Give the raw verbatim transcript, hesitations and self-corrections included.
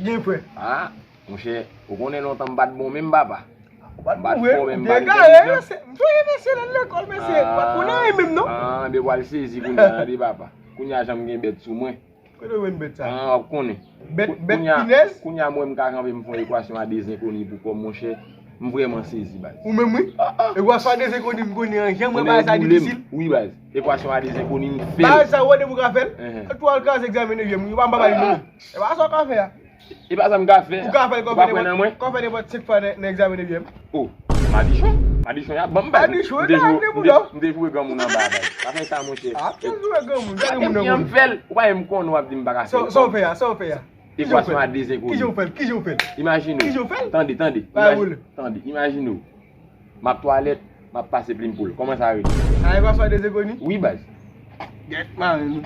Gen frè. Ah, monchè, ou konnen lontan m pa t bon menm papa. Ou pa t bon vre, ou te egare, mesye. M sonje mesye nan lekòl, mesye. Pa t konnen anyen menm non. Ah, ben w al sezi kounye a de papa. Kounye a jan m gen bèt sou mwen. Kote w jwenn bèt sa? Ah, w ap konnen. Bèt bèt pinèz? Kounye a mwen m ka kanpe m fè yon ekwasyon a de zenkoni pou kò m monchè. M vrèman sezi baz. Ou menm wi. Ekwasyon a de zenkoni m konnen an, jan mwen bagay sa difisil. Wi baz. Ekwasyon a de zenkoni m fè l. Bagay sa ou wè depi w ka fè l. Tout wwa l kraze egzamen nevyèm wi, ou pa m pa bay non. E pa sa w ka fè a. E pa sa m ka fè. Ou ka fè l kò fè nenpòt kò fè nenpòt senk fwa nan egzamen nevyèm. Oh, madichon, madichon ya ban m bay. Madichon ya de bouda. M te joure granmoun anba bay. Pa fè sa monchè. A te joure granmoun, gade moun nan moun. M fè l, ou pa menm konnen w ap di m pa ka fè l. Sa w fè a, sa w fè a? Ekwasyon a de zenkoni. Kijan w fè l? Kijan w fè l? Imajine w. Kijan w fè l? Tande, tande. Tande, imajine w. M ap twalèt, m ap pase plim poul. Kòman sa rele? A ekwasyon a de zenkoni? Wi baz. Gèt mare nou.